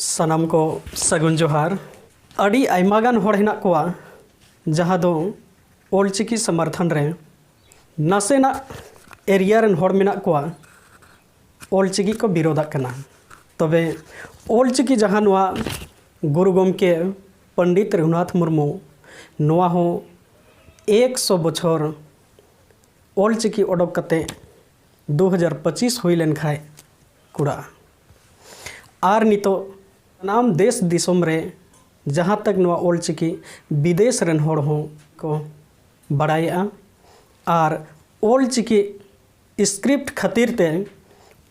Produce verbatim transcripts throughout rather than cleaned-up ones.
ᱥᱟᱱᱟᱢ ᱠᱚ ᱥᱟᱹᱜᱩᱱ ᱡᱚᱦᱟᱨ᱾ ᱟᱹᱰᱤ ᱟᱭᱢᱟ ᱜᱟᱱ ᱦᱚᱲ ᱦᱮᱱᱟᱜ ᱠᱚᱣᱟ ᱡᱟᱦᱟᱸ ᱫᱚ ᱚᱞᱪᱤᱠᱤ ᱥᱚᱢᱚᱨᱛᱷᱚᱱ ᱨᱮ ᱱᱟᱥᱮᱱᱟᱜ ᱮᱨᱤᱭᱟ ᱨᱮᱱ ᱦᱚᱲ ᱢᱮᱱᱟᱜ ᱠᱚᱣᱟ, ᱚᱞᱪᱤᱠᱤ ᱠᱚ ᱵᱤᱨᱳᱫᱟᱜ ᱠᱟᱱᱟ᱾ ᱛᱚᱵᱮ ᱚᱞᱪᱤᱠᱤ ᱡᱟᱦᱟᱸ ᱱᱚᱣᱟ ᱜᱩᱨᱩ ᱜᱚᱢᱠᱮ ᱯᱚᱱᱰᱤᱛ ᱨᱚᱜᱷᱩᱱᱟᱛᱷ ᱢᱩᱨᱢᱩ ᱱᱚᱣᱟ ᱦᱚᱸ ᱮᱠᱥᱚ ᱵᱚᱪᱷᱚᱨ ᱚᱞᱪᱤᱠᱤ ᱚᱰᱚᱠ ᱠᱟᱛᱮ ᱫᱩ ᱦᱟᱡᱟᱨ ᱯᱚᱸᱪᱤᱥ ᱦᱩᱭ ᱞᱮᱱ ᱠᱷᱟᱡ ᱠᱩᱲᱟᱹᱜᱼᱟ᱾ ᱟᱨ ᱱᱤᱛᱚᱜ ᱥᱟᱱᱟᱢ ᱫᱮᱥ ᱫᱤᱥᱚᱢ ᱨᱮ ᱡᱟᱦᱟᱸ ᱛᱟᱠ ᱱᱚᱣᱟ ᱚᱞᱪᱤᱠᱤ ᱵᱤᱫᱮᱥ ᱨᱮᱱ ᱦᱚᱲ ᱦᱚᱸ ᱠᱚ ᱵᱟᱲᱟᱭᱮᱜᱼᱟ᱾ ᱟᱨ ᱚᱞᱪᱤᱠᱤ ᱥᱠᱨᱤᱯᱴ ᱠᱷᱟᱹᱛᱤᱨ ᱛᱮ,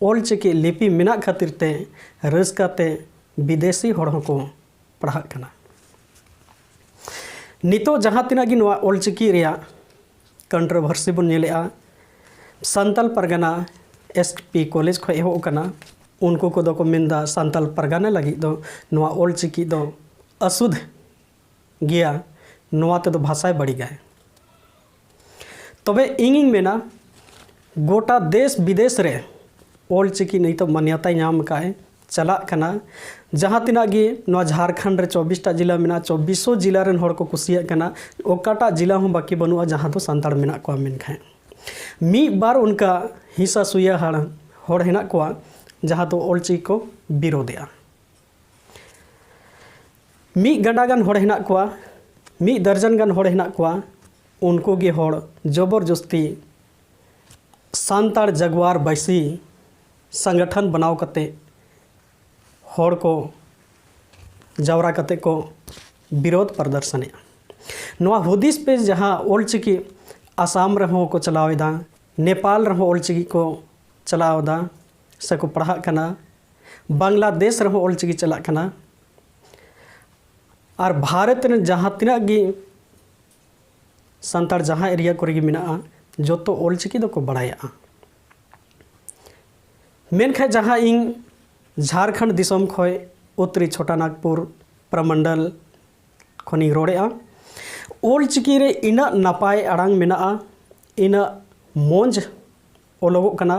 ᱚᱞᱪᱤᱠᱤ ᱞᱤᱯᱤ ᱢᱮᱱᱟᱜ ᱠᱷᱟᱹᱛᱤᱨ ᱛᱮ ᱨᱟᱹᱥᱠᱟᱹ ᱛᱮ ᱵᱤᱫᱮᱥᱤ ᱦᱚᱲ ᱦᱚᱸᱠᱚ ᱯᱟᱲᱦᱟᱜ ᱠᱟᱱᱟ᱾ ᱱᱤᱛᱚᱜ ᱡᱟᱦᱟᱸ ᱛᱤᱱᱟᱹᱜ ᱜᱮ ᱱᱚᱣᱟ ᱚᱞᱪᱤᱠᱤ ᱨᱮᱭᱟᱜ ᱠᱚᱱᱴᱨᱳᱵᱷᱟᱨᱥᱤ ᱵᱚᱱ ᱧᱮᱞᱮᱜᱼᱟ, ᱥᱟᱱᱛᱟᱞ ᱯᱟᱨᱜᱟᱱᱟ ᱮᱥ ᱯᱤ ᱠᱚᱞᱮᱡᱽ ᱠᱷᱚᱱ ᱮᱦᱚᱵ ᱟᱠᱟᱱᱟ᱾ ᱩᱱᱠᱩ ᱠᱚᱫᱚ ᱠᱚ ᱢᱮᱱᱫᱟ ᱥᱟᱱᱛᱟᱞ ᱯᱟᱨᱜᱟᱱᱟ ᱞᱟᱹᱜᱤᱫ ᱫᱚ ᱱᱚᱣᱟ ᱚᱞᱪᱤᱠᱤ ᱫᱚ ᱚᱥᱩᱫᱷ ᱜᱮᱭᱟ, ᱱᱚᱣᱟ ᱛᱮᱫᱚ ᱵᱷᱟᱥᱟᱭ ᱵᱟᱹᱲᱤᱡᱟᱭ᱾ ᱛᱚᱵᱮ ᱤᱧᱤᱧ ᱢᱮᱱᱟ, ᱜᱚᱴᱟ ᱫᱮᱥ ᱵᱤᱫᱮᱥ ᱨᱮ ᱚᱞᱪᱤᱠᱤ ᱱᱤᱛᱚᱜ ᱢᱟᱱᱭᱚᱛᱟᱭ ᱧᱟᱢ ᱟᱠᱟᱫ ᱮ ᱪᱟᱞᱟᱜ ᱠᱟᱱᱟ᱾ ᱡᱟᱦᱟᱸ ᱛᱤᱱᱟᱹᱜ ᱜᱮ ᱱᱚᱣᱟ ᱡᱷᱟᱲᱠᱷᱚᱸᱰ ᱨᱮ ᱪᱚᱵᱵᱤᱥ ᱴᱟ ᱡᱮᱞᱟ ᱢᱮᱱᱟᱜᱼᱟ, ᱪᱚᱵᱵᱤᱥ ᱡᱮᱞᱟ ᱨᱮᱱ ᱦᱚᱲ ᱠᱚ ᱠᱩᱥᱤᱭᱟᱜ ᱠᱟᱱᱟ᱾ ᱚᱠᱟᱴᱟᱜ ᱡᱮᱞᱟ ᱦᱚᱸ ᱵᱟᱹᱠᱤ ᱵᱟᱹᱱᱩᱜᱼᱟ ᱡᱟᱦᱟᱸ ᱫᱚ ᱥᱟᱱᱛᱟᱲ ᱢᱮᱱᱟᱜ ᱠᱚᱣᱟ᱾ ᱢᱮᱱᱠᱷᱟᱱ ᱢᱤᱫ ᱵᱟᱨ ᱚᱱᱠᱟ ᱦᱤᱥᱟ ᱥᱩᱭᱟ ᱦᱟᱲ ᱦᱚᱲ ᱦᱮᱱᱟᱜ ᱠᱚᱣᱟ ᱡᱟᱦᱟᱸ ᱫᱚ ᱚᱞᱪᱤᱠᱤ ᱠᱚ ᱵᱤᱨᱳᱫᱮᱜᱼᱟ᱾ ᱢᱤᱫ ᱜᱟᱸᱰᱟ ᱜᱟᱱ ᱦᱚᱲ ᱦᱮᱱᱟᱜ ᱠᱚᱣᱟ, ᱢᱤᱫ ᱫᱟᱨᱡᱟᱱ ᱜᱟᱱ ᱦᱚᱲ ᱦᱮᱱᱟᱜ ᱠᱚᱣᱟ, ᱩᱱᱠᱩ ᱜᱮ ᱦᱚᱲ ᱡᱚᱵᱚᱨ ᱡᱚᱥᱛᱤ ᱥᱟᱱᱛᱟᱲ ᱡᱟᱜᱽᱣᱟᱨ ᱵᱟᱹᱭᱥᱤ ᱥᱚᱝᱜᱚᱴᱷᱚᱱ ᱵᱮᱱᱟᱣ ᱠᱟᱛᱮ ᱦᱚᱲ ᱠᱚ ᱡᱟᱣᱨᱟ ᱠᱟᱛᱮ ᱠᱚ ᱵᱤᱨᱳᱫᱷ ᱯᱨᱚᱫᱚᱨᱥᱚᱱᱮᱜᱼᱟ᱾ ᱱᱚᱣᱟ ᱦᱩᱫᱤᱥ ᱯᱮ ᱡᱟᱦᱟᱸ ᱚᱞᱪᱤᱠᱤ ᱟᱥᱟᱢ ᱨᱮᱦᱚᱸ ᱠᱚ ᱪᱟᱞᱟᱣ ᱮᱫᱟ, ᱱᱮᱯᱟᱞ ᱨᱮᱦᱚᱸ ᱚᱞᱪᱤᱠᱤ ᱠᱚ ᱪᱟᱞᱟᱣ ᱮᱫᱟ ᱥᱮ ᱠᱚ ᱯᱟᱲᱦᱟᱜ ᱠᱟᱱᱟ, ᱵᱟᱝᱞᱟᱫᱮᱥ ᱨᱮᱦᱚᱸ ᱚᱞᱪᱤᱠᱤ ᱪᱟᱞᱟᱜ ᱠᱟᱱᱟ᱾ ᱟᱨ ᱵᱷᱟᱨᱚᱛ ᱨᱮᱱ ᱡᱟᱦᱟᱸ ᱛᱤᱱᱟᱹᱜ ᱜᱮ ᱥᱟᱱᱛᱟᱲ ᱡᱟᱦᱟᱸ ᱮᱨᱤᱭᱟ ᱠᱚᱨᱮ ᱜᱮ ᱢᱮᱱᱟᱜᱼᱟ, ᱡᱚᱛᱚ ᱚᱞᱪᱤᱠᱤ ᱫᱚᱠᱚ ᱵᱟᱲᱟᱭᱟᱜᱼᱟ᱾ ᱢᱮᱱᱠᱷᱟᱱ ᱡᱟᱦᱟᱸ ᱤᱧ ᱡᱷᱟᱲᱠᱷᱚᱸᱰ ᱫᱤᱥᱚᱢ ᱠᱷᱚᱱ ᱩᱛᱛᱚᱨᱤ ᱪᱷᱳᱴᱟ ᱱᱟᱜᱽᱯᱩᱨ ᱯᱨᱚᱢᱚᱱᱰᱚᱞ ᱠᱷᱚᱱᱤᱧ ᱨᱚᱲᱮᱫᱼᱟ, ᱚᱞᱪᱤᱠᱤ ᱨᱮ ᱤᱱᱟᱹᱜ ᱱᱟᱯᱟᱭ ᱟᱲᱟᱝ ᱢᱮᱱᱟᱜᱼᱟ, ᱤᱱᱟᱹᱜ ᱢᱚᱡᱽ ᱚᱞᱚᱜᱚᱜ ᱠᱟᱱᱟ,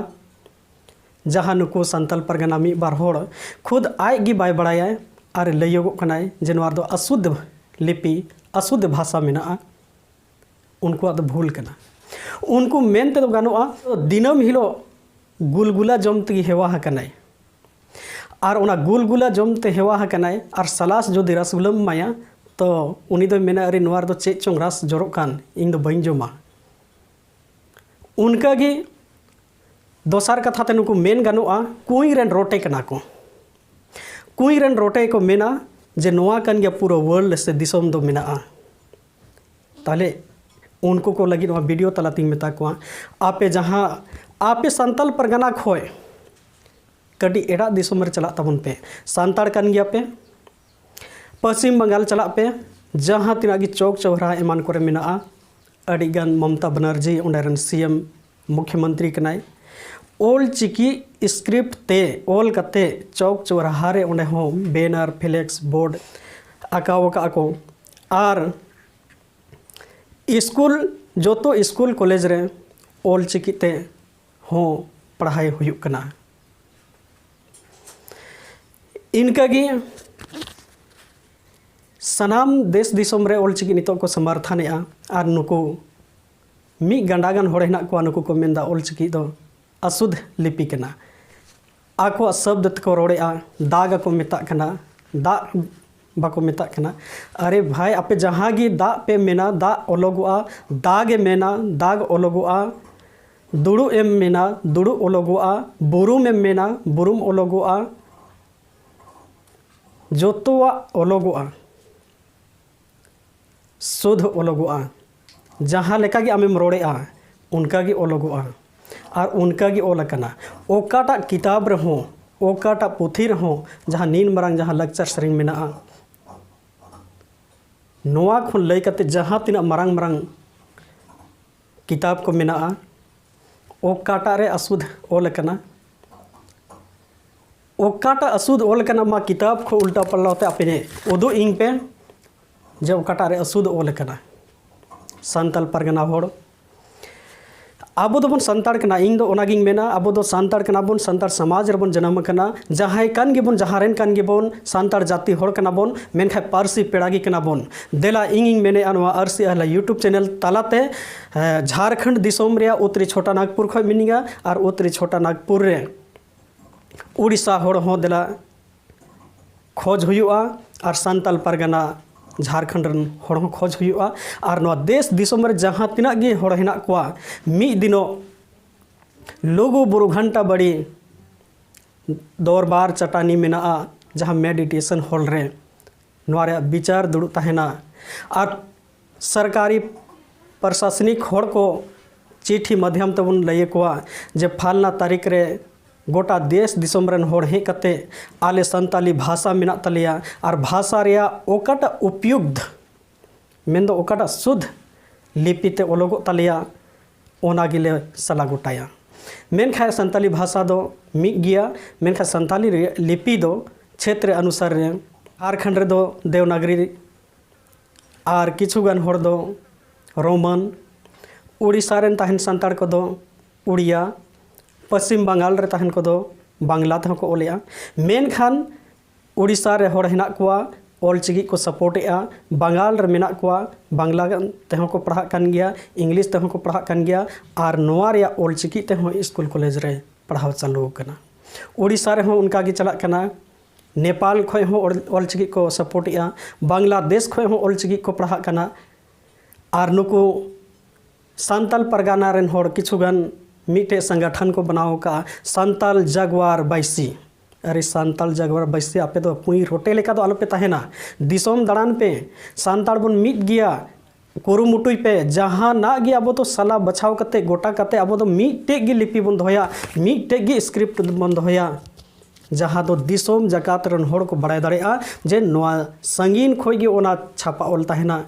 ᱡᱟᱦᱟᱸ ᱱᱩᱠᱩ ᱥᱟᱱᱛᱟᱞ ᱯᱟᱨᱜᱟᱱᱟ ᱢᱤᱫ ᱵᱟᱨ ᱦᱚᱲ ᱠᱷᱩᱫ ᱟᱡ ᱜᱮ ᱵᱟᱭ ᱵᱟᱲᱟᱭᱟ ᱟᱨ ᱞᱟᱹᱭᱚᱜᱚᱜ ᱠᱟᱱᱟᱭ ᱡᱮ ᱱᱚᱣᱟ ᱨᱮᱫᱚ ᱟᱥᱩᱫᱷ ᱞᱤᱯᱤ, ᱟᱥᱩᱫᱷ ᱵᱷᱟᱥᱟ ᱢᱮᱱᱟᱜᱼᱟ, ᱩᱱᱠᱩᱣᱟᱜ ᱫᱚ ᱵᱷᱩᱞ ᱠᱟᱱᱟ᱾ ᱩᱱᱠᱩ ᱢᱮᱱ ᱛᱮᱫᱚ ᱜᱟᱱᱚᱜᱼᱟ, ᱫᱤᱱᱟᱹᱢ ᱦᱤᱞᱳᱜ ᱜᱩᱞᱜᱩᱞᱟ ᱡᱚᱢ ᱛᱮᱜᱮ ᱦᱮᱣᱟ ᱟᱠᱟᱱᱟᱭ᱾ ᱟᱨ ᱚᱱᱟ ᱜᱩᱞᱜᱩᱞᱟ ᱡᱚᱢ ᱛᱮ ᱦᱮᱣᱟ ᱟᱠᱟᱱᱟᱭ, ᱟᱨ ᱥᱟᱞᱟᱥ ᱡᱩᱫᱤ ᱨᱟᱥᱜᱩᱞᱟᱹᱢ ᱮᱢᱟᱭᱟ, ᱛᱚ ᱩᱱᱤ ᱫᱚᱭ ᱢᱮᱱᱟ, "ᱟᱨᱮ, ᱱᱚᱣᱟ ᱨᱮᱫᱚ ᱪᱮᱫ ᱪᱚᱝ ᱨᱟᱥ ᱡᱚᱨᱚᱜ ᱠᱟᱱ, ᱤᱧ ᱫᱚ ᱵᱟᱹᱧ ᱡᱚᱢᱟ᱾" ᱚᱱᱠᱟᱜᱮ ᱫᱚᱥᱟᱨ ᱠᱟᱛᱷᱟ ᱛᱮ ᱱᱩᱠᱩ ᱢᱮᱱ ᱜᱟᱱᱚᱜᱼᱟ, ᱠᱩᱸᱭ ᱨᱮᱱ ᱨᱚᱴᱮ ᱠᱟᱱᱟ ᱠᱚ᱾ ᱠᱩᱸᱭ ᱨᱮᱱ ᱨᱚᱴᱮ ᱠᱚ ᱢᱮᱱᱟ ᱡᱮ ᱱᱚᱣᱟ ᱠᱟᱱ ᱜᱮᱭᱟ ᱯᱩᱨᱟᱹ world ᱥᱮ ᱫᱤᱥᱚᱢ ᱫᱚ ᱢᱮᱱᱟᱜᱼᱟ᱾ ᱛᱟᱦᱞᱮ ᱩᱱᱠᱩ ᱠᱚ ᱞᱟᱹᱜᱤᱫ ᱱᱚᱣᱟ video ᱛᱟᱞᱟᱛᱤᱧ ᱢᱮᱛᱟ ᱠᱚᱣᱟ, ᱟᱯᱮ ᱡᱟᱦᱟᱸ, ᱟᱯᱮ ᱥᱟᱱᱛᱟᱞ ᱯᱟᱨᱜᱟᱱᱟ ᱠᱷᱚᱱ ᱠᱟᱹᱴᱤᱡ ᱮᱴᱟᱜ ᱫᱤᱥᱚᱢ ᱨᱮ ᱪᱟᱞᱟᱜ ᱛᱟᱵᱚᱱ ᱯᱮ᱾ ᱥᱟᱱᱛᱟᱲ ᱠᱟᱱ ᱜᱮᱭᱟ ᱯᱮ, ᱯᱚᱥᱪᱤᱢ ᱵᱟᱝᱜᱟᱞ ᱪᱟᱞᱟᱜ ᱯᱮ, ᱡᱟᱦᱟᱸ ᱛᱤᱱᱟᱹᱜ ᱜᱮ ᱪᱚᱠ ᱪᱚᱣᱨᱟ ᱮᱢᱟᱱ ᱠᱚᱨᱮ ᱢᱮᱱᱟᱜᱼᱟ, ᱟᱹᱰᱤ ᱜᱟᱱ ᱢᱚᱢᱛᱟ ᱵᱟᱱᱟᱨᱡᱤ ᱚᱸᱰᱮ ᱨᱮᱱ CM ᱢᱩᱠᱷᱭᱚᱢᱚᱱᱛᱨᱤ ᱠᱟᱱᱟᱭ᱾ ᱚᱞ ᱪᱤᱠᱤ script ᱛᱮ ᱚᱞ ᱠᱟᱛᱮ ᱪᱚᱠ ᱪᱚᱣᱨᱟᱦᱟ ᱨᱮ ᱚᱸᱰᱮ ᱦᱚᱸ banner, flex, board ᱟᱸᱠᱟᱣ ᱟᱠᱟᱫ ᱠᱚ᱾ ᱟᱨ ᱥᱠᱩᱞ, ᱡᱚᱛᱚ ᱥᱠᱩᱞ ᱠᱚᱞᱮᱡᱽ ᱨᱮ ᱚᱞ ᱪᱤᱠᱤ ᱛᱮ ᱦᱚᱸ ᱯᱟᱲᱦᱟᱣ ᱦᱩᱭᱩᱜ ᱠᱟᱱᱟ᱾ ᱤᱱᱠᱟᱹᱜᱮ ᱥᱟᱱᱟᱢ ᱫᱮᱥ ᱫᱤᱥᱚᱢ ᱨᱮ ᱚᱞ ᱪᱤᱠᱤ ᱱᱤᱛᱚᱜ ᱠᱚ ᱥᱚᱢᱚᱨᱛᱷᱚᱱᱮᱜᱼᱟ᱾ ᱟᱨ ᱱᱩᱠᱩ ᱢᱤᱫ ᱜᱟᱱᱰᱟ ᱜᱟᱱ ᱦᱚᱲ ᱦᱮᱱᱟᱜ ᱠᱚᱣᱟ, ᱱᱩᱠᱩ ᱠᱚ ᱢᱮᱱᱫᱟ ᱚᱞ ᱪᱤᱠᱤ ᱫᱚ ᱟᱥᱩᱫᱷ ᱞᱤᱯᱤ ᱠᱟᱱᱟ᱾ ᱟᱠᱚᱣᱟᱜ ᱥᱚᱵᱫ ᱛᱮᱠᱚ ᱨᱚᱲᱮᱜᱼᱟ, ᱫᱟᱜ ᱟᱠᱚ ᱢᱮᱛᱟᱜ ᱠᱟᱱᱟ, ᱫᱟᱜ ᱵᱟᱠᱚ ᱢᱮᱛᱟᱜ ᱠᱟᱱᱟ᱾ ᱟᱨᱮ ᱵᱷᱟᱭ, ᱟᱯᱮ ᱡᱟᱦᱟᱸ ᱜᱮ ᱫᱟᱜ ᱯᱮ ᱢᱮᱱᱟ, ᱫᱟᱜ ᱚᱞᱚᱜᱚᱜᱼᱟ, ᱫᱟᱜ ᱮ ᱢᱮᱱᱟ, ᱫᱟᱜ ᱚᱞᱚᱜᱚᱜᱼᱟ, ᱫᱩᱲᱩᱵ ᱮᱢ ᱢᱮᱱᱟ, ᱫᱩᱲᱩᱵ ᱚᱞᱚᱜᱚᱜᱼᱟ, ᱵᱩᱨᱩᱢ ᱮᱢ ᱢᱮᱱᱟ, ᱵᱩᱨᱩᱢ ᱚᱞᱚᱜᱚᱜᱼᱟ, ᱡᱚᱛᱚᱣᱟᱜ ᱚᱞᱚᱜᱚᱜᱼᱟ, ᱥᱩᱫᱷ ᱚᱞᱚᱜᱚᱜᱼᱟ᱾ ᱡᱟᱦᱟᱸ ᱞᱮᱠᱟ ᱜᱮ ᱟᱢᱮᱢ ᱨᱚᱲᱮᱜᱼᱟ, ᱚᱱᱠᱟ ᱜᱮ ᱚᱞᱚᱜᱚᱜᱼᱟ ᱟᱨ ᱚᱱᱠᱟ ᱜᱮ ᱚᱞ ᱟᱠᱟᱱᱟ᱾ ᱚᱠᱟᱴᱟᱜ ᱠᱤᱛᱟᱵ ᱨᱮᱦᱚᱸ, ᱚᱠᱟᱴᱟᱜ ᱯᱩᱛᱷᱤ ᱨᱮᱦᱚᱸ, ᱡᱟᱦᱟᱸ ᱱᱤᱱ ᱢᱟᱨᱟᱝ ᱡᱟᱦᱟᱸ ᱞᱟᱠᱪᱟᱨ ᱥᱮᱨᱮᱧ ᱢᱮᱱᱟᱜᱼᱟ, ᱱᱚᱣᱟ ᱠᱷᱚᱱ ᱞᱟᱹᱭ ᱠᱟᱛᱮ ᱡᱟᱦᱟᱸ ᱛᱤᱱᱟᱹᱜ ᱢᱟᱨᱟᱝ ᱢᱟᱨᱟᱝ ᱠᱤᱛᱟᱵ ᱠᱚ ᱢᱮᱱᱟᱜᱼᱟ, ᱚᱠᱟᱴᱟᱜ ᱨᱮ ᱟᱥᱩᱫᱷ ᱚᱞ ᱟᱠᱟᱱᱟ? ᱚᱠᱟᱴᱟᱜ ᱟᱥᱩᱫᱷ ᱚᱞ ᱟᱠᱟᱱᱟ? ᱢᱟ ᱠᱤᱛᱟᱵ ᱠᱷᱚᱱ ᱩᱞᱴᱟ ᱯᱟᱞᱴᱟ ᱛᱮ ᱟᱯᱮ ᱩᱫᱩᱜ ᱤᱧ ᱯᱮ ᱡᱮ ᱚᱠᱟᱴᱟᱜ ᱨᱮ ᱟᱥᱩᱫᱷ ᱚᱞ ᱟᱠᱟᱱᱟ᱾ ᱥᱟᱱᱛᱟᱞ ᱯᱟᱨᱜᱟᱱᱟ ᱦᱚᱲ, ᱟᱵᱚ ᱫᱚᱵᱚᱱ ᱥᱟᱱᱛᱟᱲ ᱠᱟᱱᱟ, ᱤᱧ ᱫᱚ ᱚᱱᱟᱜᱤᱧ ᱢᱮᱱᱟ, ᱟᱵᱚ ᱫᱚ ᱥᱟᱱᱛᱟᱲ ᱠᱟᱱᱟ ᱵᱚᱱ, ᱥᱟᱱᱛᱟᱲ ᱥᱚᱢᱟᱡᱽ ᱨᱮᱵᱚᱱ ᱡᱟᱱᱟᱢ ᱟᱠᱟᱱᱟ, ᱡᱟᱦᱟᱸᱭ ᱠᱟᱱ ᱜᱮᱵᱚᱱ, ᱡᱟᱦᱟᱸ ᱨᱮᱱ ᱠᱟᱱ ᱜᱮᱵᱚᱱ, ᱥᱟᱱᱛᱟᱲ ᱡᱟᱹᱛᱤ ᱦᱚᱲ ᱠᱟᱱᱟ ᱵᱚᱱ, ᱢᱮᱱᱠᱷᱟᱱ ᱯᱟᱹᱨᱥᱤ ᱯᱮᱲᱟ ᱜᱮ ᱠᱟᱱᱟ ᱵᱚᱱ᱾ ᱫᱮᱞᱟ, ᱤᱧᱤᱧ ᱢᱮᱱᱮᱫᱼᱟ, ᱱᱚᱣᱟ ᱟᱹᱨᱥᱤ ᱟᱦᱞᱟ YouTube channel ᱛᱟᱞᱟᱛᱮ, ᱮ, ᱡᱷᱟᱨᱠᱷᱚᱸᱰ ᱫᱤᱥᱚᱢ ᱨᱮᱭᱟᱜ ᱩᱛᱛᱚᱨᱤ ᱪᱷᱳᱴᱟ ᱱᱟᱜᱽᱯᱩᱨ ᱠᱷᱚᱱ ᱢᱤᱱᱟᱹᱧᱟ, ᱟᱨ ᱩᱛᱛᱚᱨᱤ ᱪᱷᱳᱴᱟ ᱱᱟᱜᱽᱯᱩᱨ ᱨᱮ ᱩᱲᱤᱥᱥᱟ ᱦᱚᱲ ᱦᱚᱸ ᱫᱮᱞᱟ ᱠᱷᱚᱡᱽ ᱦᱩᱭᱩᱜᱼᱟ, ᱟᱨ ᱥᱟᱱᱛᱟᱞ ᱯᱟᱨᱜᱟᱱᱟ ᱡᱷᱟᱨᱠᱷᱚᱸᱰ ᱨᱮᱱ ᱦᱚᱲ ᱦᱚᱸ ᱠᱷᱚᱡᱽ ᱦᱩᱭᱩᱜᱼᱟ, ᱟᱨ ᱱᱚᱣᱟ ᱫᱮᱥ ᱫᱤᱥᱚᱢ ᱨᱮ ᱡᱟᱦᱟᱸ ᱛᱤᱱᱟᱹᱜ ᱜᱮ ᱦᱚᱲ ᱦᱮᱱᱟᱜ ᱠᱚᱣᱟ, ᱢᱤᱫ ᱫᱤᱱᱚᱜ ᱞᱩᱜᱩ ᱵᱩᱨᱩ ᱜᱷᱟᱱᱴᱟ ᱵᱟᱲᱤ ᱫᱚᱨᱵᱟᱨ ᱪᱟᱴᱟᱱᱤ ᱢᱮᱱᱟᱜᱼᱟ, ᱡᱟᱦᱟᱸ meditation hall ᱨᱮ ᱱᱚᱣᱟ ᱨᱮᱭᱟᱜ ᱵᱤᱪᱟᱨ ᱫᱩᱲᱩᱵ ᱛᱟᱦᱮᱱᱟ᱾ ᱟᱨ ᱥᱚᱨᱠᱟᱨᱤ ᱯᱨᱚᱥᱟᱥᱚᱱᱤᱠ ᱦᱚᱲ ᱠᱚ ᱪᱤᱴᱷᱤ ᱢᱟᱫᱷᱭᱚᱢ ᱛᱮᱵᱚᱱ ᱞᱟᱹᱭ ᱟᱠᱚᱣᱟ ᱡᱮ ᱯᱷᱟᱞᱱᱟ ᱛᱟᱹᱨᱤᱠᱷ ᱨᱮ ᱜᱚᱴᱟ ᱫᱮᱥ ᱫᱤᱥᱚᱢ ᱨᱮᱱ ᱦᱚᱲ ᱦᱮᱡ ᱠᱟᱛᱮ ᱟᱞᱮ ᱥᱟᱱᱛᱟᱞᱤ ᱵᱷᱟᱥᱟ ᱢᱮᱱᱟᱜ ᱛᱟᱞᱮᱭᱟ, ᱟᱨ ᱵᱷᱟᱥᱟ ᱨᱮᱭᱟᱜ ᱚᱠᱟᱴᱟᱜ ᱩᱯᱭᱩᱠᱛ, ᱢᱮᱱᱫᱚ ᱚᱠᱟᱴᱟᱜ ᱥᱩᱫᱷ ᱞᱤᱯᱤ ᱛᱮ ᱚᱞᱚᱜᱚᱜ ᱛᱟᱞᱮᱭᱟ, ᱚᱱᱟ ᱜᱮᱞᱮ ᱥᱟᱞᱟ ᱜᱚᱴᱟᱭᱟ᱾ ᱢᱮᱱᱠᱷᱟᱱ ᱥᱟᱱᱛᱟᱞᱤ ᱵᱷᱟᱥᱟ ᱫᱚ ᱢᱤᱫ ᱜᱮᱭᱟ, ᱢᱮᱱᱠᱷᱟᱱ ᱥᱟᱱᱛᱟᱞᱤ ᱨᱮ-, ᱞᱤᱯᱤ ᱫᱚ ᱪᱷᱮᱛᱨᱚ ᱚᱱᱩᱥᱟᱨ ᱨᱮ, ᱡᱷᱟᱨᱠᱷᱚᱸᱰ ᱨᱮᱫᱚ ᱫᱮᱣᱱᱟᱜᱽᱨᱤ, ᱟᱨ ᱠᱤᱪᱷᱩ ᱜᱟᱱ ᱦᱚᱲ ᱫᱚ ᱨᱳᱢᱟᱱ, ᱩᱲᱤᱥᱥᱟ ᱨᱮᱱ ᱛᱟᱦᱮᱱ ᱥᱟᱱᱛᱟᱲ ᱠᱚᱫᱚ ᱩᱲᱤᱭᱟ, ᱯᱚᱥᱪᱤᱢ ᱵᱟᱝᱜᱟᱞ ᱨᱮ ᱛᱟᱦᱮᱱ ᱠᱚᱫᱚ ᱵᱟᱝᱞᱟ ᱛᱮᱦᱚᱸ ᱠᱚ ᱚᱞᱮᱜᱼᱟ᱾ ᱢᱮᱱᱠᱷᱟᱱ ᱩᱲᱤᱥᱥᱟ ᱨᱮ ᱦᱚᱲ ᱦᱮᱱᱟᱜ ᱠᱚᱣᱟ, ᱚᱞᱪᱤᱠᱤ ᱠᱚ support ᱮᱜᱼᱟ, ᱵᱟᱝᱜᱟᱞ ᱨᱮ ᱢᱮᱱᱟᱜ ᱠᱚᱣᱟ, ᱵᱟᱝᱞᱟ ᱛᱮᱦᱚᱸ ᱠᱚ ᱯᱟᱲᱦᱟᱜ ᱠᱟᱱ ᱜᱮᱭᱟ, ᱤᱝᱞᱤᱥ ᱛᱮᱦᱚᱸ ᱠᱚ ᱯᱟᱲᱦᱟᱜ ᱠᱟᱱ ᱜᱮᱭᱟ, ᱟᱨ ᱱᱚᱣᱟ ᱨᱮᱭᱟᱜ ᱚᱞᱪᱤᱠᱤ ᱛᱮᱦᱚᱸ ᱥᱠᱩᱞ ᱠᱚᱞᱮᱡᱽ ᱨᱮ ᱯᱟᱲᱦᱟᱣ ᱪᱟᱹᱞᱩ ᱟᱠᱟᱱᱟ᱾ ᱩᱲᱤᱥᱥᱟ ᱨᱮᱦᱚᱸ ᱚᱱᱠᱟ ᱜᱮ ᱪᱟᱞᱟᱜ ᱠᱟᱱᱟ, ᱱᱮᱯᱟᱞ ᱠᱷᱚᱱ ᱦᱚᱸ ᱚᱞ-, ᱚᱞᱪᱤᱠᱤ ᱠᱚ support ᱮᱜᱼᱟ, ᱵᱟᱝᱞᱟᱫᱮᱥ ᱠᱷᱚᱱ ᱦᱚᱸ ᱚᱞᱪᱤᱠᱤ ᱠᱚ ᱯᱟᱲᱦᱟᱜ ᱠᱟᱱᱟ᱾ ᱟᱨ ᱱᱩᱠᱩ ᱥᱟᱱᱛᱟᱞ ᱯᱟᱨᱜᱟᱱᱟ ᱨᱮᱱ ᱦᱚᱲ ᱠᱤᱪᱷᱩ ᱜᱟᱱ ᱢᱤᱫᱴᱮᱡ ᱥᱚᱝᱜᱚᱴᱷᱚᱱ ᱠᱚ ᱵᱮᱱᱟᱣ ᱟᱠᱟᱫᱼᱟ, ᱥᱟᱱᱛᱟᱞ ᱡᱟᱜᱣᱟᱨ ᱵᱟᱭᱥᱤ᱾ ᱟᱨᱮ ᱥᱟᱱᱛᱟᱞ ᱡᱟᱜᱣᱟᱨ ᱵᱟᱭᱥᱤ, ᱟᱯᱮ ᱫᱚ ᱯᱩᱸᱭ ᱨᱚᱴᱮ ᱞᱮᱠᱟ ᱫᱚ ᱟᱞᱚᱯᱮ ᱛᱟᱦᱮᱱᱟ, ᱫᱤᱥᱚᱢ ᱫᱟᱬᱟᱱ ᱯᱮ, ᱥᱟᱱᱛᱟᱲ ᱵᱚᱱ ᱢᱤᱫ ᱜᱮᱭᱟ, ᱠᱩᱨᱩᱢᱩᱴᱩᱭ ᱯᱮ, ᱡᱟᱦᱟᱱᱟᱜ ᱜᱮ ᱟᱵᱚ ᱫᱚ ᱥᱟᱞᱟ ᱵᱟᱪᱷᱟᱣ ᱠᱟᱛᱮ, ᱜᱚᱴᱟ ᱠᱟᱛᱮ ᱟᱵᱚ ᱫᱚ ᱢᱤᱫᱴᱮᱡ ᱜᱮ ᱞᱤᱯᱤ ᱵᱚᱱ ᱫᱚᱦᱚᱭᱟ, ᱢᱤᱫᱴᱮᱡ ᱜᱮ script ᱵᱚᱱ ᱫᱚᱦᱚᱭᱟ, ᱡᱟᱦᱟᱸ ᱫᱚ ᱫᱤᱥᱚᱢ ᱡᱟᱠᱟᱛ ᱨᱮᱱ ᱦᱚᱲ ᱠᱚ ᱵᱟᱲᱟᱭ ᱫᱟᱲᱮᱭᱟᱜᱼᱟ ᱡᱮ ᱱᱚᱣᱟ ᱥᱟᱺᱜᱤᱧ ᱠᱷᱚᱱ ᱜᱮ ᱚᱱᱟ ᱪᱷᱟᱯᱟ ᱚᱞ ᱛᱟᱦᱮᱱᱟ,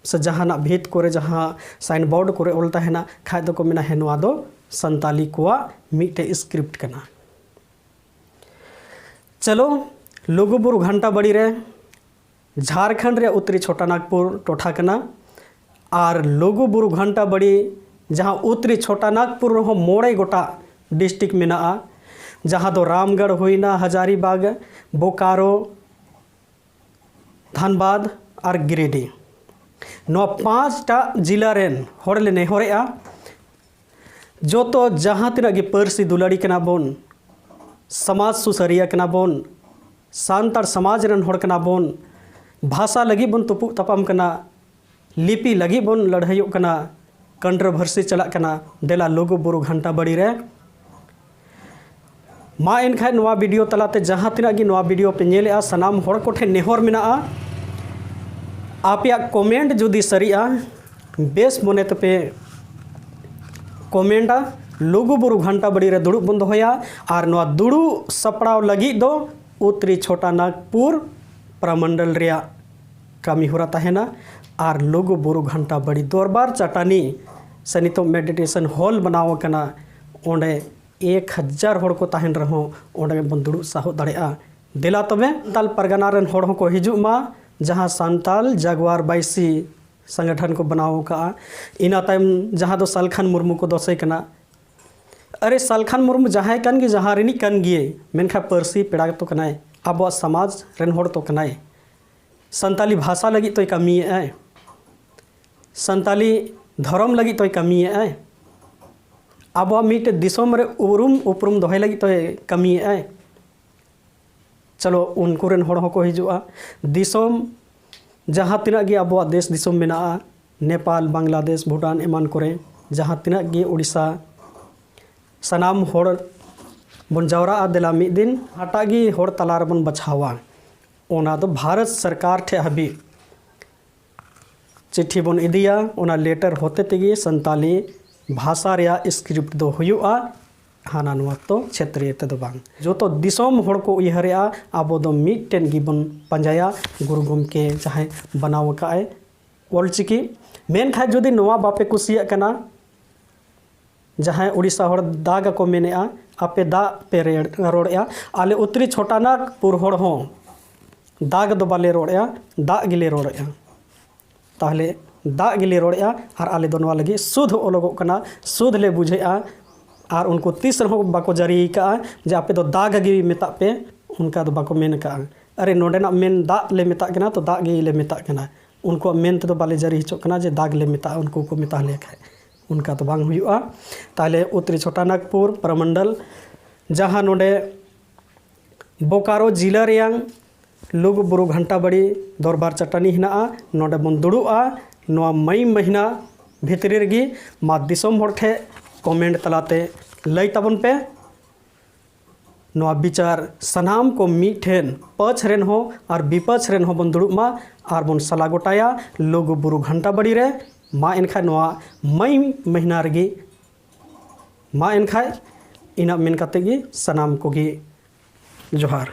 ᱥᱮ ᱡᱟᱦᱟᱱᱟᱜ ᱵᱷᱤᱛ ᱠᱚᱨᱮ, ᱡᱟᱦᱟᱸ signboard ᱠᱚᱨᱮ ᱚᱞ ᱛᱟᱦᱮᱱᱟ ᱠᱷᱟᱡ ᱫᱚᱠᱚ ᱢᱮᱱᱟ, "ᱦᱮᱸ, ᱱᱚᱣᱟ ᱫᱚ ᱥᱟᱱᱛᱟᱞᱤ ᱠᱚᱣᱟᱜ ᱢᱤᱫᱴᱮᱡ script ᱠᱟᱱᱟ᱾" ᱪᱚᱞᱚ, ᱞᱩᱜᱩᱵᱩᱨᱩ ᱜᱷᱟᱱᱴᱟ ᱵᱟᱲᱤ ᱨᱮ, ᱡᱷᱟᱨᱠᱷᱚᱸᱰ ᱨᱮᱭᱟᱜ ᱩᱛᱛᱚᱨᱤ ᱪᱷᱳᱴᱟ ᱱᱟᱜᱽᱯᱩᱨ ᱴᱚᱴᱷᱟ ᱠᱟᱱᱟ, ᱟᱨ ᱞᱩᱜᱩᱵᱩᱨᱩ ᱜᱷᱟᱱᱴᱟ ᱵᱟᱲᱤ ᱡᱟᱦᱟᱸ ᱩᱛᱛᱚᱨᱤ ᱪᱷᱳᱴᱟ ᱱᱟᱜᱽᱯᱩᱨ ᱨᱮᱦᱚᱸ ᱢᱚᱬᱮ ᱜᱚᱴᱟᱝ ᱰᱤᱥᱴᱨᱤᱠᱴ ᱢᱮᱱᱟᱜᱼᱟ, ᱡᱟᱦᱟᱸ ᱫᱚ ᱨᱟᱢᱜᱚᱲ ᱦᱩᱭᱱᱟ, ᱦᱟᱡᱟᱨᱤᱵᱟᱜᱽ, ᱵᱳᱠᱟᱨᱳ, ᱫᱷᱟᱱᱵᱟᱫᱽ ᱟᱨ ᱜᱤᱨᱤᱰᱤ᱾ ᱱᱚᱣᱟ ᱯᱟᱸᱪᱴᱟ ᱡᱤᱞᱟ ᱨᱮᱱ ᱦᱚᱲ ᱞᱮ ᱱᱮᱦᱚᱨᱮᱜᱼᱟ, ᱡᱚᱛᱚ ᱡᱟᱦᱟᱸ ᱛᱤᱱᱟᱹᱜ ᱜᱮ ᱯᱟᱹᱨᱥᱤ ᱫᱩᱞᱟᱹᱲᱤ ᱠᱟᱱᱟ ᱵᱚᱱ, ᱥᱚᱢᱟᱡᱽ ᱥᱩᱥᱟᱹᱨᱤᱭᱟᱹ ᱠᱟᱱᱟ ᱵᱚᱱ, ᱥᱟᱱᱛᱟᱲ ᱥᱚᱢᱟᱡᱽ ᱨᱮᱱ ᱦᱚᱲ ᱠᱟᱱᱟ ᱵᱚᱱ, ᱵᱷᱟᱥᱟ ᱞᱟᱹᱜᱤᱫ ᱵᱚᱱ ᱛᱩᱯᱩᱜ ᱛᱟᱯᱟᱢ ᱠᱟᱱᱟ, ᱞᱤᱯᱤ ᱞᱟᱹᱜᱤᱫ ᱵᱚᱱ ᱞᱟᱹᱲᱦᱟᱹᱭᱚᱜ ᱠᱟᱱᱟ, ᱠᱚᱱᱴᱨᱳᱵᱷᱟᱨᱥᱤ ᱪᱟᱞᱟᱜ ᱠᱟᱱᱟ᱾ ᱫᱮᱞᱟ ᱞᱩᱜᱩ ᱵᱩᱨᱩ ᱜᱷᱟᱱᱴᱟ ᱵᱟᱲᱤ ᱨᱮ᱾ ᱢᱟ ᱮᱱᱠᱷᱟᱱ ᱱᱚᱣᱟ ᱵᱷᱤᱰᱤᱭᱳ ᱛᱟᱞᱟᱛᱮ ᱡᱟᱦᱟᱸ ᱛᱤᱱᱟᱹᱜ ᱜᱮ ᱱᱚᱣᱟ ᱵᱷᱤᱰᱤᱭᱳ ᱯᱮ ᱧᱮᱞᱮᱜᱼᱟ, ᱥᱟᱱᱟᱢ ᱦᱚᱲ ᱠᱚᱴᱷᱮᱱ ᱱᱮᱦᱚᱨ ᱢᱮᱱᱟᱜᱼᱟ, ᱟᱯᱮᱭᱟᱜ ᱠᱚᱢᱮᱱᱴ ᱡᱩᱫᱤ ᱥᱟᱹᱨᱤᱜᱼᱟ, ᱵᱮᱥ ᱢᱚᱱᱮ ᱛᱮᱯᱮ ᱠᱚᱢᱮᱱᱴᱟ, ᱞᱩᱜᱩ ᱵᱩᱨᱩ ᱜᱷᱟᱱᱴᱟ ᱵᱟᱲᱤ ᱨᱮ ᱫᱩᱲᱩᱵ ᱵᱚᱱ ᱫᱚᱦᱚᱭᱟ᱾ ᱟᱨ ᱱᱚᱣᱟ ᱫᱩᱲᱩᱵ ᱥᱟᱯᱲᱟᱣ ᱞᱟᱹᱜᱤᱫ ᱫᱚ ᱩᱛᱛᱚᱨᱤ ᱪᱷᱳᱴᱟ ᱱᱟᱜᱽᱯᱩᱨ ᱯᱨᱟᱢᱚᱱᱰᱚᱞ ᱨᱮᱭᱟᱜ ᱠᱟᱹᱢᱤ ᱦᱚᱨᱟ ᱛᱟᱦᱮᱱᱟ᱾ ᱟᱨ ᱞᱩᱜᱩ ᱵᱩᱨᱩ ᱜᱷᱟᱱᱴᱟ ᱵᱟᱲᱤ ᱫᱚᱨᱵᱟᱨ ᱪᱟᱹᱴᱟᱹᱱᱤ ᱥᱮ ᱱᱤᱛᱚᱜ ᱢᱮᱰᱤᱴᱮᱥᱚᱱ ᱦᱚᱞ ᱵᱮᱱᱟᱣ ᱟᱠᱟᱱᱟ, ᱚᱸᱰᱮ ᱮᱠ ᱦᱟᱡᱟᱨ ᱦᱚᱲ ᱠᱚ ᱛᱟᱦᱮᱱ ᱨᱮᱦᱚᱸ ᱚᱸᱰᱮ ᱵᱚᱱ ᱫᱩᱲᱩᱵ ᱥᱟᱦᱚᱵ ᱫᱟᱲᱮᱭᱟᱜᱼᱟ᱾ ᱫᱮᱞᱟ ᱛᱚᱵᱮ ᱥᱟᱱᱛᱟᱞ ᱯᱟᱨᱜᱟᱱᱟ ᱨᱮᱱ ᱦᱚᱲ ᱦᱚᱸᱠᱚ ᱦᱤᱡᱩᱜ ᱢᱟ, ᱡᱟᱦᱟᱸ ᱥᱟᱱᱛᱟᱞ ᱡᱟᱜᱣᱟᱨ ᱵᱟᱭᱥᱤ ᱥᱚᱝᱜᱚᱴᱷᱚᱱ ᱠᱚ ᱵᱮᱱᱟᱣ ᱟᱠᱟᱫᱼᱟ᱾ ᱤᱱᱟᱹ ᱛᱟᱭᱚᱢ ᱡᱟᱦᱟᱸ ᱫᱚ ᱥᱟᱞᱠᱷᱟᱱ ᱢᱩᱨᱢᱩ ᱠᱚ ᱫᱚᱥᱮ ᱠᱟᱱᱟ᱾ ᱟᱨᱮ ᱥᱟᱞᱠᱷᱟᱱ ᱢᱩᱨᱢᱩ ᱡᱟᱦᱟᱸᱭ ᱠᱟᱱ ᱜᱮ, ᱡᱟᱦᱟᱸ ᱨᱤᱱᱤᱡ ᱠᱟᱱ ᱜᱮᱭᱟᱭ, ᱢᱮᱱᱠᱷᱟᱱ ᱯᱟᱹᱨᱥᱤ ᱯᱮᱲᱟ ᱛᱚ ᱠᱟᱱᱟᱭ, ᱟᱵᱚᱣᱟᱜ ᱥᱚᱢᱟᱡᱽ ᱨᱮᱱ ᱦᱚᱲ ᱛᱚ ᱠᱟᱱᱟᱭ᱾ ᱥᱟᱱᱛᱟᱞᱤ ᱵᱷᱟᱥᱟ ᱞᱟᱹᱜᱤᱫ ᱛᱚᱭ ᱠᱟᱹᱢᱤᱭᱮᱫᱼᱟᱭ, ᱥᱟᱱᱛᱟᱞᱤ ᱫᱷᱚᱨᱚᱢ ᱞᱟᱹᱜᱤᱫ ᱛᱚᱭ ᱠᱟᱹᱢᱤᱭᱮᱫᱼᱟᱭ, ᱟᱵᱚᱣᱟᱜ ᱢᱤᱫᱴᱮᱱ ᱫᱤᱥᱚᱢ ᱨᱮ ᱩᱨᱩᱢ ᱩᱯᱨᱩᱢ ᱫᱚᱦᱚᱭ ᱞᱟᱹᱜᱤᱫ ᱛᱚᱭ ᱠᱟᱹᱢᱤᱭᱮᱫᱼᱟᱭ᱾ ᱪᱚᱞᱚ, ᱩᱱᱠᱩ ᱨᱮᱱ ᱦᱚᱲ ᱦᱚᱸᱠᱚ ᱦᱤᱡᱩᱜᱼᱟ᱾ ᱫᱤᱥᱚᱢ ᱡᱟᱦᱟᱸ ᱛᱤᱱᱟᱹᱜ ᱜᱮ ᱟᱵᱚᱣᱟᱜ ᱫᱮᱥ ᱫᱤᱥᱚᱢ ᱢᱮᱱᱟᱜᱼᱟ, ᱱᱮᱯᱟᱞ, ᱵᱟᱝᱞᱟᱫᱮᱥ, ᱵᱷᱩᱴᱟᱱ ᱮᱢᱟᱱ ᱠᱚᱨᱮ, ᱡᱟᱦᱟᱸ ᱛᱤᱱᱟᱹᱜ ᱜᱮ ᱳᱰᱤᱥᱟ, ᱥᱟᱱᱟᱢ ᱦᱚᱲ ᱵᱚᱱ ᱡᱟᱣᱨᱟᱜᱼᱟ᱾ ᱫᱮᱞᱟ ᱢᱤᱫ ᱫᱤᱱ ᱦᱟᱴᱟᱜ ᱜᱮ ᱦᱚᱲ ᱛᱟᱞᱟ ᱨᱮᱵᱚᱱ ᱵᱟᱪᱷᱟᱣᱟ᱾ ᱚᱱᱟ ᱫᱚ ᱵᱷᱟᱨᱚᱛ ᱥᱚᱨᱠᱟᱨ ᱴᱷᱮᱱ ᱦᱟᱹᱵᱤᱡ ᱪᱤᱴᱷᱤ ᱵᱚᱱ ᱤᱫᱤᱭᱟ, ᱚᱱᱟ ᱞᱮᱴᱟᱨ ᱦᱚᱛᱮ ᱛᱮᱜᱮ ᱥᱟᱱᱛᱟᱞᱤ ᱵᱷᱟᱥᱟ ᱨᱮᱭᱟᱜ ᱥᱠᱨᱤᱯᱴ ᱫᱚ ᱦᱩᱭᱩᱜᱼᱟ, ᱦᱟᱱᱟ ᱱᱚᱣᱟ ᱛᱚ ᱪᱷᱮᱛᱨᱤᱭᱟᱹ ᱛᱮᱫᱚ ᱵᱟᱝ᱾ ᱡᱚᱛᱚ ᱫᱤᱥᱚᱢ ᱦᱚᱲ ᱠᱚ ᱩᱭᱦᱟᱹᱨᱮᱜᱼᱟ, ᱟᱵᱚ ᱫᱚ ᱢᱤᱫᱴᱮᱱ ᱜᱮᱵᱚᱱ ᱯᱟᱸᱡᱟᱭᱟ, ᱜᱩᱨᱩ ᱜᱚᱢᱠᱮ ᱡᱟᱦᱟᱸᱭ ᱵᱮᱱᱟᱣ ᱟᱠᱟᱫ ᱟᱭ ᱚᱞᱪᱤᱠᱤ᱾ ᱢᱮᱱᱠᱷᱟᱱ ᱡᱩᱫᱤ ᱱᱚᱣᱟ ᱵᱟᱯᱮ ᱠᱩᱥᱤᱭᱟᱜ ᱠᱟᱱᱟ, ᱡᱟᱦᱟᱸᱭ ᱳᱰᱤᱥᱟ ᱦᱚᱲ ᱫᱟᱜ ᱟᱠᱚ ᱢᱮᱱᱮᱜᱼᱟ, ᱟᱯᱮ ᱫᱟᱜ ᱯᱮ ᱨᱮ-, ᱨᱚᱲᱮᱜᱼᱟ, ᱟᱞᱮ ᱩᱛᱛᱚᱨᱤ ᱪᱷᱳᱴᱟ ᱱᱟᱜᱽᱯᱩᱨ ᱦᱚᱲ ᱦᱚᱸ ᱫᱟᱜ ᱫᱚ ᱵᱟᱞᱮ ᱨᱚᱲᱮᱜᱼᱟ, ᱫᱟᱜ ᱜᱮᱞᱮ ᱨᱚᱲᱮᱜᱼᱟ᱾ ᱛᱟᱦᱚᱞᱮ ᱫᱟᱜ ᱜᱮᱞᱮ ᱨᱚᱲᱮᱫᱼᱟ ᱟᱨ ᱟᱞᱮ ᱫᱚ ᱱᱚᱣᱟ ᱞᱟᱹᱜᱤᱫ ᱥᱩᱫᱷ ᱚᱞᱚᱜᱚᱜ ᱠᱟᱱᱟ, ᱥᱩᱫᱷ ᱞᱮ ᱵᱩᱡᱷᱟᱹᱣᱮᱫᱼᱟ᱾ ᱟᱨ ᱩᱱᱠᱩ ᱛᱤᱥ ᱨᱮᱦᱚᱸ ᱵᱟᱠᱚ ᱡᱟᱹᱨᱤ ᱟᱠᱟᱫᱼᱟ ᱡᱮ ᱟᱯᱮ ᱫᱚ ᱫᱟᱜᱽ ᱜᱮ ᱢᱮᱛᱟᱜ ᱯᱮ, ᱚᱱᱠᱟ ᱫᱚ ᱵᱟᱠᱚ ᱢᱮᱱ ᱟᱠᱟᱫᱼᱟ᱾ ᱟᱨᱮ, ᱱᱚᱰᱮᱱᱟᱜ ᱢᱮᱱ ᱫᱟᱜ ᱞᱮ ᱢᱮᱛᱟᱜ ᱠᱟᱱᱟ, ᱛᱚ ᱫᱟᱜ ᱜᱮ ᱞᱮ ᱢᱮᱛᱟᱜ ᱠᱟᱱᱟ᱾ ᱩᱱᱠᱩᱣᱟᱜ ᱢᱮᱱ ᱛᱮᱫᱚ ᱵᱟᱞᱮ ᱡᱟᱹᱨᱤ ᱦᱚᱪᱚᱜ ᱠᱟᱱᱟ ᱡᱮ ᱫᱟᱜᱽ ᱞᱮ ᱢᱮᱛᱟᱜᱼᱟ, ᱩᱱᱠᱩ ᱠᱚ ᱢᱮᱛᱟ ᱞᱮᱭᱟ ᱠᱷᱟᱡ, ᱚᱱᱠᱟ ᱫᱚ ᱵᱟᱝ ᱦᱩᱭᱩᱜᱼᱟ᱾ ᱛᱟᱦᱚᱞᱮ ᱩᱛᱛᱚᱨᱤ ᱪᱷᱳᱴᱟ ᱱᱟᱜᱽᱯᱩᱨ ᱯᱨᱚᱢᱚᱱᱰᱚᱞ, ᱡᱟᱦᱟᱸ ᱱᱚᱰᱮ ᱵᱳᱠᱟᱨᱳ ᱡᱤᱞᱟᱹ ᱨᱮᱭᱟᱝ ᱞᱩᱜᱩ ᱵᱩᱨᱩ ᱜᱷᱟᱱᱴᱟ ᱵᱟᱲᱤ ᱫᱚᱨᱵᱟᱨ ᱪᱟᱹᱴᱟᱹᱱᱤ ᱦᱮᱱᱟᱜᱼᱟ, ᱱᱚᱰᱮ ᱵᱚᱱ ᱫᱩᱲᱩᱵᱼᱟ ᱱᱚᱣᱟ ᱢᱟᱹᱭ ᱢᱟᱹᱦᱱᱟᱹ ᱵᱷᱤᱛᱨᱤ ᱨᱮᱜᱮ᱾ ᱢᱟ ᱫᱤᱥᱚᱢ ᱦᱚᱲ ᱴᱷᱮᱱ ᱠᱚᱢᱮᱱᱴ ᱛᱟᱞᱟᱛᱮ ᱞᱟᱹᱭ ᱛᱟᱵᱚᱱ ᱯᱮ᱾ ᱱᱚᱣᱟ ᱵᱤᱪᱟᱨ ᱥᱟᱱᱟᱢ ᱠᱚ ᱢᱤᱫ ᱴᱷᱮᱱ, ᱯᱟᱹᱪ ᱨᱮᱱ ᱦᱚᱸ ᱟᱨ ᱵᱤᱯᱟᱹᱪ ᱨᱮᱱ ᱦᱚᱸ ᱵᱚᱱ ᱫᱩᱲᱩᱵ ᱢᱟ ᱟᱨ ᱵᱚᱱ ᱥᱟᱞᱟ ᱜᱚᱴᱟᱭᱟ ᱞᱩᱜᱩ ᱵᱩᱨᱩ ᱜᱷᱟᱱᱴᱟ ᱵᱟᱲᱤ ᱨᱮ᱾ ᱢᱟ ᱮᱱᱠᱷᱟᱱ ᱱᱚᱣᱟ ᱢᱟᱹᱭ ᱢᱟᱹᱦᱱᱟᱹ ᱨᱮᱜᱮ, ᱢᱟ ᱮᱱᱠᱷᱟᱱ ᱤᱱᱟᱹᱜ ᱢᱮᱱ ᱠᱟᱛᱮ ᱜᱮ ᱥᱟᱱᱟᱢ ᱠᱚᱜᱮ ᱡᱚᱦᱟᱨ᱾